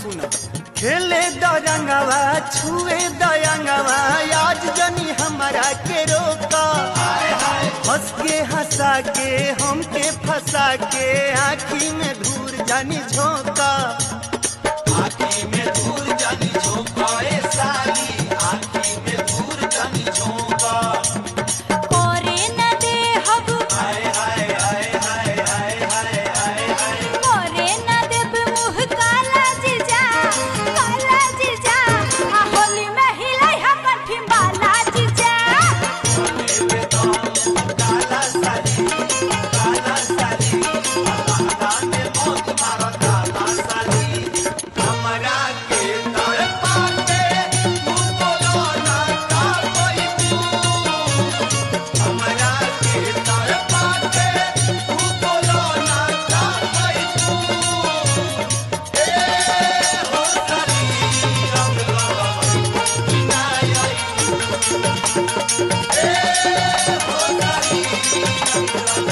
सुनो। खेले दरंगवा छुए दयंगवा, आज जनी हमारा के रोका। हंस के हंसा के हमके फंसा के, आँखी में धूर जानी झोंका। आँखी में धूल जानी झोंका ए साली, आँखी में धूल जानी झोंका। करे न देहब, हाय हाय हाय हाय हाय हाय हाय हाय। करे न देब मुँह काला जीजा, काला जीजा। आ होली में हिलाई हम बाला जीजा। काला साली, काला साली, अल्लाह में मौत मारो काला साली। हमरा के तड़पा के तू बोलो ना का कोई तू। हमरा के तड़पा के तू बोलो ना का कोई तू। ए हो साली रंग लगाई बिना आई। ए हो साली रंग